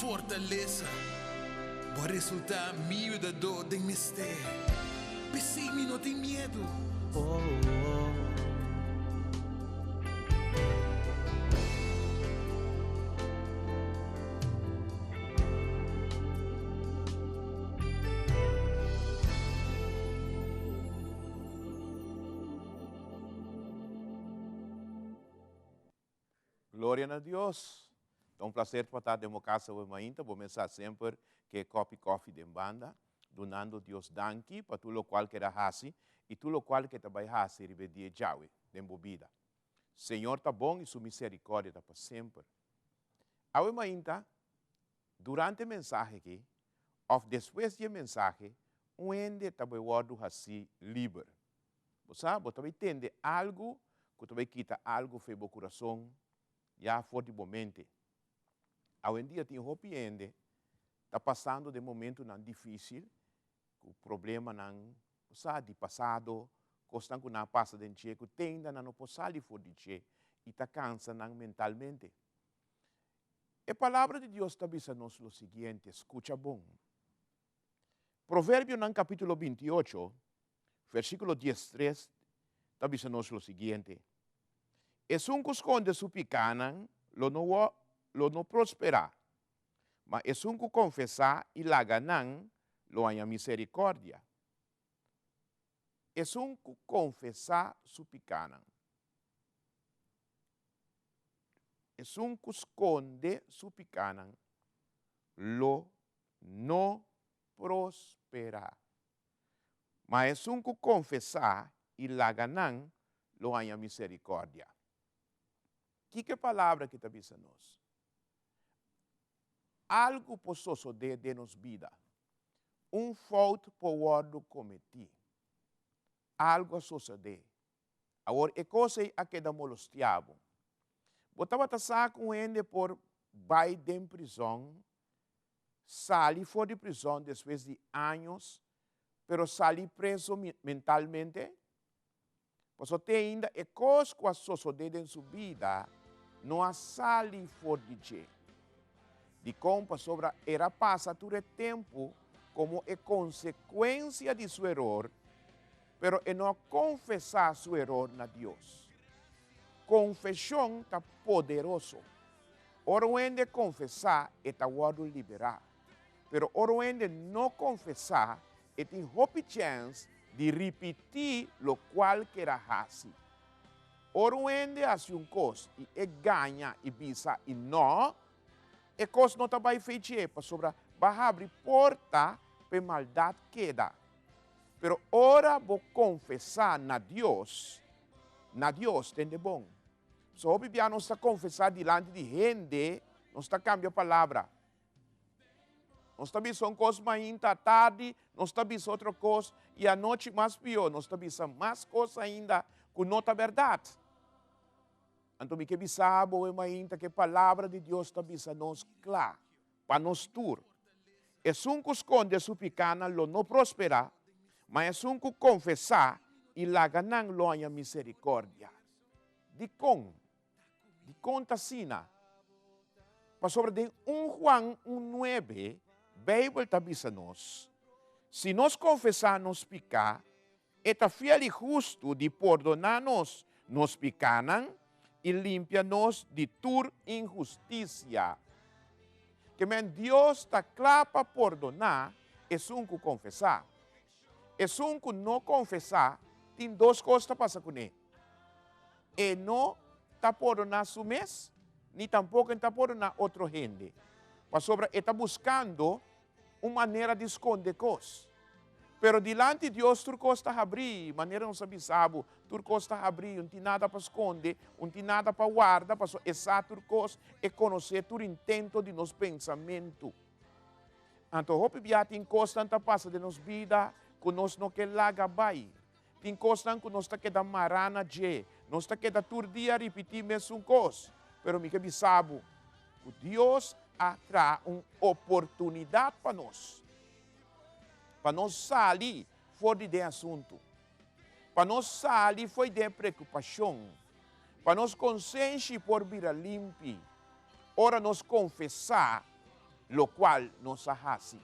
fortalesa. Bo a resultá mi yudadó den mester. P'esei mi no tin miedu. Oh, oh. Gloria na Dios! Ta un placer pa ta den bo casa awe mainta. Bo mes sa semper ke e kopi kofi den banda, dunando Dios danki pa tur lokual ke el a hasi i tur lokual ke ta bai hasi riba e dia djawe den bo bida. Señor ta bon i su misericordia ta pa semper. Awe mainta, durante e mensahe aki of despues di e mensahe, un hende ta bai wordu hasi liber. Bo sa, bo ta bai tende algu ku ta bai kita algu for bo kurason, ya for di bo mente. Awendia tin hopi hende ta pasando den momentunan difísil, ku problemanan, bo sa, di pasado, kosnan ku nan a pasa den dje ku te ainda nan no por sali for di dje i ta kansa nan mentalmente. E Palabra di Dios ta bisa nos lo siguiente, skucha bon. Proverbionan capítulo 28, versículo 13 ta bisa nos lo siguiente, Esun ku skonde su pikánan lo no lo no prosperá, ma esun ku konfesá i laga nan lo haña miserikòrdia. Esun ku konfesá su pikánan. Esun ku skonde su pikánan lo no prosperá. Ma esun ku konfesá i laga nan lo haña miserikòrdia. Kiko e palabra aki ta bisa nos? Algu por sosodé den nos bida. Un fout por wòrdu kometí. Algu a sosodé. Awor e kos ei a keda molostiá bo. Bo tabata sa ku un hende por bai den prizòn, sali for di prizòn despues di años, pero sali preso mentalmente? Pasobra te ainda e kos ku a sosodé den su bida no a sali for di dje. Dikon? Pasobra el a pasa tur e tempu komo e konsekuensia di su eror, pero e no a konfesá su eror na Dios. Konfeshon ta poderoso. Ora un hende konfesá, e ta wòrdu liberá. Pero ora un hende no konfesá, e tin hopi chèns di ripití lokual ku el a hasi. Ora un hende hasi un kos i e gaña i bisa i nò, e kos no ta bai fechi pasobra bo a habri porta pa e maldat keda. Pero ora bo konfesá na Dios, na Dios, tende bon. So hopi bia nos ta konfesá dilanti di hende, nos ta kambia palabra. Nos ta bisa un kos mainta, tardi nos ta bisa otro kos i anochi mas pió, nos ta bisa mas kos ainda ku no ta bèrdat. Anto mi ke bisa bo e mainta ku e palabra di Dios ta bisa nos kla, pa nos tur. Esun ku skonde su pikánan lo no prosperá, ma esun ku konfesá i laga nan lo haña miserikòrdia. Dikon? Dikon ta asina? Pasobra den un Juan un nuebe, Beibel ta bisa nos, Si nos konfesá nos piká, e ta fiel i hustu di pordoná nos nos pikánan i limpia nos di tur inhustisia. Ke men Dios ta kla pa pordoná esun ku konfesá. Esun ku no konfesá tin dos kos ta pasa kuné. E no ta pordoná su mes, ni tampoko e ta pordoná otro hende, pasobra e ta buskando un manera di skonde kos. Pero dilanti Dios tur kos ta habrí, manera nos a bisa bo, tur kos ta habrí, un tin nada pa skonde, un tin nada pa warda, pasobra e sa tur kos, e konosé tur intento di nos pensamentu. Anto hopi bia tin kosnan ta pasa den nos bida ku nos no ke laga bai. Tin kosnan ku nos ta keda mará na dje. Nos ta keda tur dia ripití mesun kos. Pero mi ke bisa bo ku Dios a traha un oportunidat pa nos, pa nos sali for di den asuntu, pa nos sali fo'i den preokupashon, pa nos konsenshi por bira limpi ora nos konfesá. Lokual nos a hasi.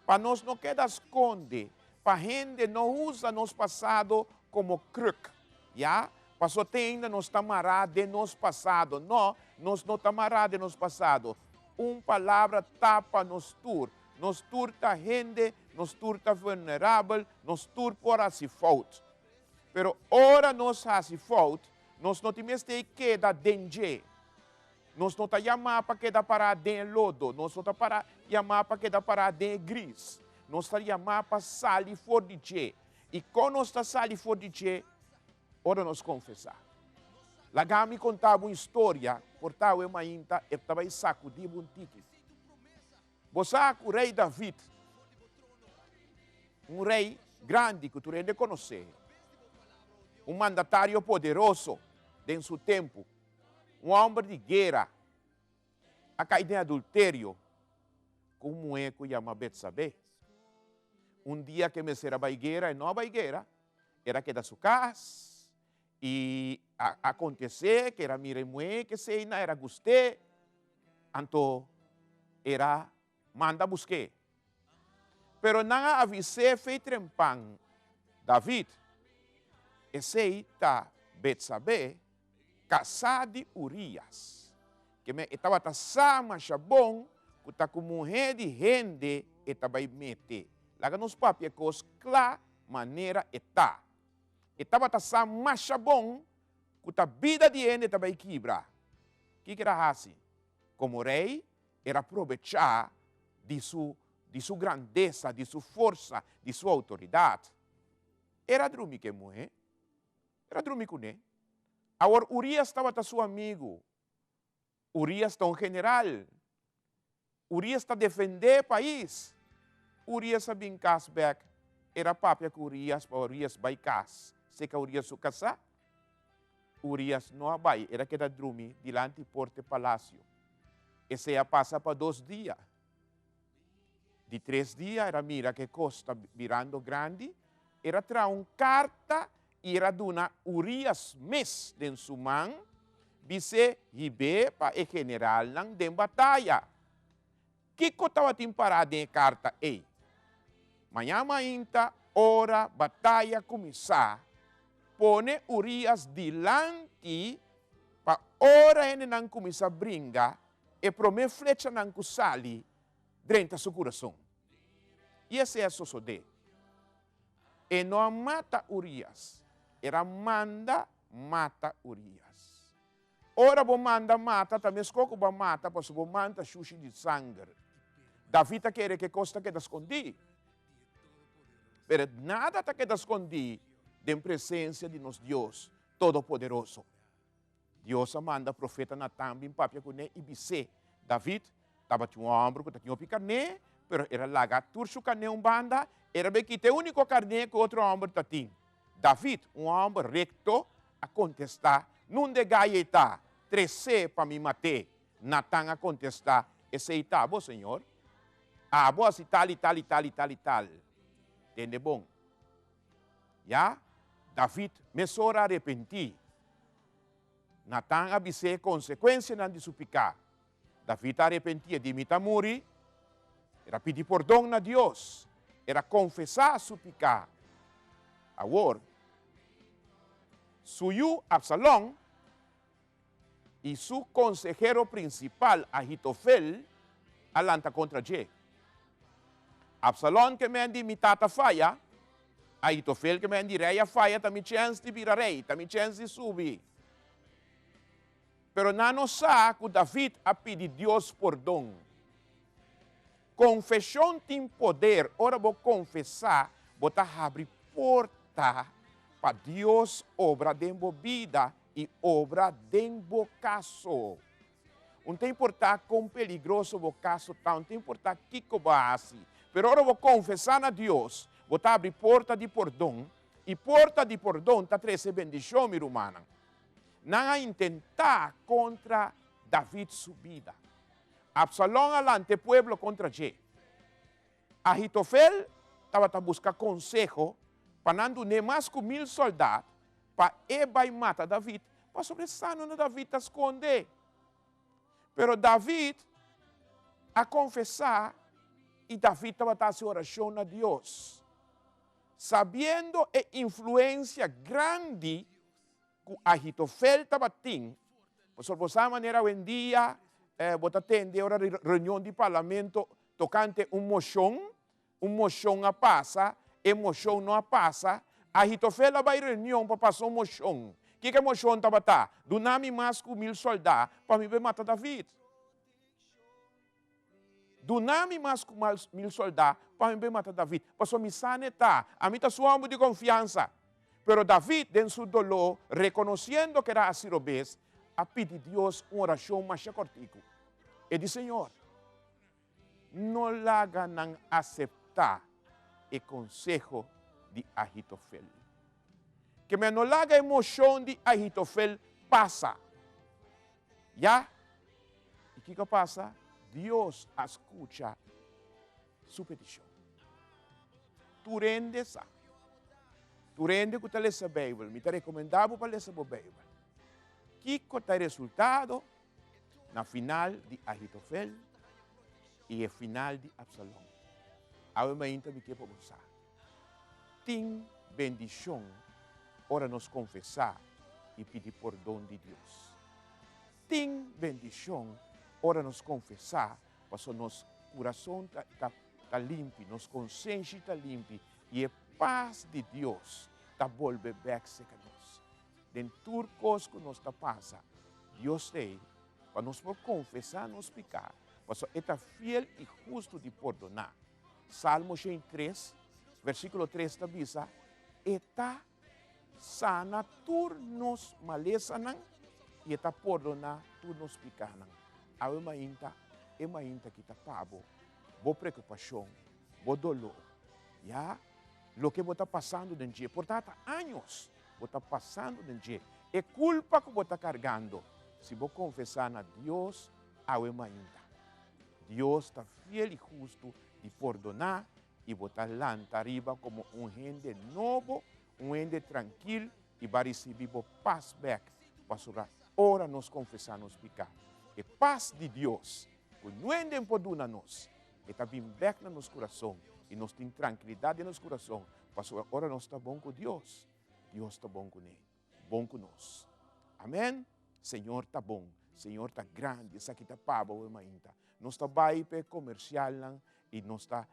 Pa nos no keda skonde, pa hende no usa nos pasado komo kruk, ya, paso te ainda nos ta mará den nos pasado. No, nos no ta mará den nos pasado. Un palabra ta pa nos tur. Nos tur ta hende, nos tur ta vulnerabel, nos tur por hasi fout. Pero ora nos hasi fout, nos no tin mester keda den dje. Nos no ta yamá pa keda pará den e lodo, nos no ta pará yamá pa keda pará den e gris. Nos ta yamá pa sali for di dje. I kon nos ta sali for di dje? Ora nos konfesá. Laga mi konta bo un historia, por ta awe mainta e ta bai sakudí bo un tiki. Bo sa ku Rei David, un rei grandi ku tur hende konosé, un mandatario poderoso den su tempu, un hòmber di guera, a kai den adulterio ku un muhé ku yama Betsabé. Un dia ku e mester a bai guera, e no a bai guera, el a keda su kas i a akontesé ku el a mira e muhé ku esei nan era gust'é, anto el a manda busk'é. Pero nan a avis'é fei trempan, David, esei ta Betsabé, kasá di Urias. Ke men e tabata sa masha bon ku ta ku muhé di hende e ta bai mete. Laga nos papia e kos kla manera e ta. E tabata sa masha bon ku ta bida di hende ta bai kibra. Kiko el a hasi? Komo rei, el a probechá di su di su grandesa, di su forsa, di su outoridat. El a drumi ku e muhé. El a drumi kuné. Awor Urias tabata su amigu. Urias ta un general. Urias ta defendé e pais. Urias a bin kas bèk. El a papia ku Urias pa Urias bai kas. Seka Urias su kasá? Urias no a bai, el a keda drumi dilanti porta e palasio. Esei a pasa pa dos dia. Di tres dia el a mira ku e kos ta birando grandi, el a traha un karta i el a duna Urias mes den su man, bis'é hib'é pa e generalnan den bataya. Kiko tabatin pará den e karta ei? Mañan mainta, ora bataya kuminsá, pone Urias dilanti pa ora hendenan kuminsá bringa, e promé flechanan ku sali drenta su kurason. I esei a sosodé. E no a mata Urias, el a manda mata Urias. Ora bo manda mata, ta meskos ku bo a mata pasobra bo man ta shushi di sanger. David a kere ku e kos ta keda skondí. Pero nada ta keda skondí den presensia di nos Dios Todopoderoso. Dios a manda profeta Natan bin papia kuné i bis'é, David, tabatin un hòmber ku ta tin hopi karné, pero el a laga tur su karné un banda, el a bai kita e úniko karné ku otro hòmber ta tin. David, un hòmber rekto, a kontestá, Nunde gai ei ta? Tres'é pa mi mat'é. Natan a kontestá, Esei ta bo, señor. Abo hasi tal i tal i tal i tal i tal. Tende bon. Ya, David mesora a arepentí. Natan a bis'é e konsekuensianan di su piká. David a arepentí, e di, Mi ta muri. El a pidi pordon na Dios. El a konfesá su piká. Awor, su yu Absalon i su konsehero prinsipal Ahitofel a lanta kontra dje. Absalon ke men di, Mi tata faya. Ahitofel ke men di, Rei a faya, ta mi chèns di bira rei, ta mi chèns di subi. Pero nan no sa ku David a pidi Dios pordon. Konfeshon tin poder, ora bo konfesá, bo ta habri porta pa Dios obra den bo bida i obra den bo kaso. Un ta importá kon peligroso bo kaso ta, un ta importá kiko bo a hasi, pero ora bo konfesá na Dios, bo ta habri porta di pordon, i porta di pordon ta trese bendishon, mi rumannan. Nan a intentá kontra David su bida. Absalon a lanta e pueblo kontra dje. Ahitofel tabata buska konseho pa nan dun'é mas ku mil sòldat pa e bai mata David, pasobra e sa no na David ta skonde. Pero David. a konfesá i David tabata hasi orashon na Dios, sabiendo e influensia grandi ku Ahitofel tabatin, pasobra bo sa manera awendia bo ta tende ora di reunion di parlamento tokante un moshon, un moshon a pasa, e moshon no a pasa, Ahitofel a bai reunion pa pasa un moshon. Kiko e moshon tabata? Duna mi mas ku mil sòldá pa mi bai mata David. Duna mi mas ku mil soldá pa mi bai mata David, pasobra mi sa n'e ta. Ami ta su hòmber di konfiansa. Pero David, den su doló, rekonosiendo ku el a hasi robes, a pidi Dios un orashon masha kòrtiku. E di, Señor, no laga nan aseptá e konseho di Ahitofel. Ke men no laga e moshon di Ahitofel pasa. Ya! I kiko a pasa? Dios a skucha su petishon. Tur hende sa. Tur hende ku ta lesa Beibel, mi ta rekomendá bo pa lesa bo Beibel. Kiko ta e resultado na final di Ahitofel i e final di Absalon? Awe mainta mi ke pa bo sa. Tin bendishon ora nos konfesá i pidi pordon di Dios. Tin bendishon ora nos konfesá pasobra nos kurason ta limpi, nos konsenshi ta limpi i e pas di Dios ta bolbe bèk serka nos. Den tur kos ku nos ta pasa, Dios t'ei pa nos por konfesá nos piká, pasobra e ta fiel i hustu di pordoná. Salmo 103, versíkulo 3 ta bisa, E ta sana tur nos malesanan i e ta pordoná tur nos pikánan. Awe mainta, e mainta ki ta pa bo, bo preokupashon, bo doló, ya, loke bo ta pasando den dje, por ta ata años bo ta pasando den dje, e kulpa ku bo ta kargando, si bo konfesá na Dios awe mainta. Dios ta fiel i hustu di pordoná i bo ta lanta riba komo un hende nobo, un hende trankil i bo a risibí bo pas bèk, pasobra ora nos konfesá nos piká, e pas di Dios ku no hende por duna nos, e ta bin bèk na nos kurason i nos tin trankilidat den nos kurason, pasobra ora nos ta bon ku Dios, Dios ta bon kuné. Bon ku nos. Amen. Señor ta bon. Señor ta grandi. Esaki ta pa bo awe mainta. Nos ta bai pa e komersialnan i nos ta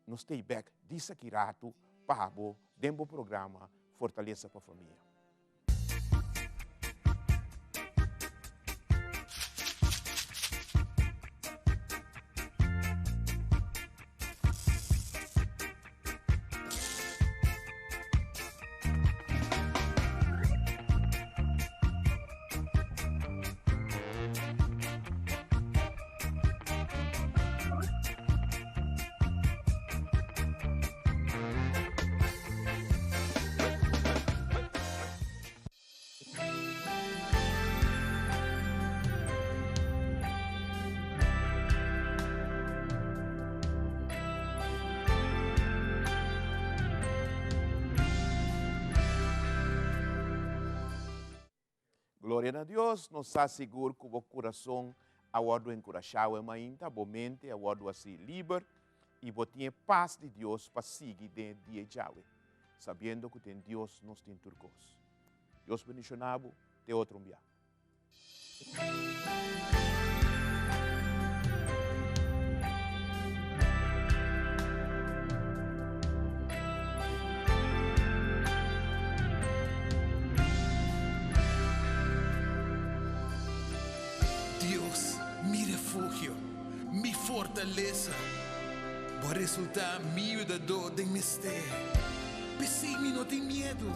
nos ta ei bek disaki ratu pa bo den bo programa Fortalesa pa Famia. Gloria na Dios, nos sa sigur ku bo kurason a wòrdu enkurashá awe mainta, bo mente a wòrdu hasi liber i bo tin e pas di Dios pa sigui den e dia djawe, sabiendo ku den Dios nos tin tur kos. Dios bendishoná bo, te otro un bia. Dios, mi refugio, mi fortalesa, Bo a resultá mi yudadó den mester, p'esei mi no tin miedu.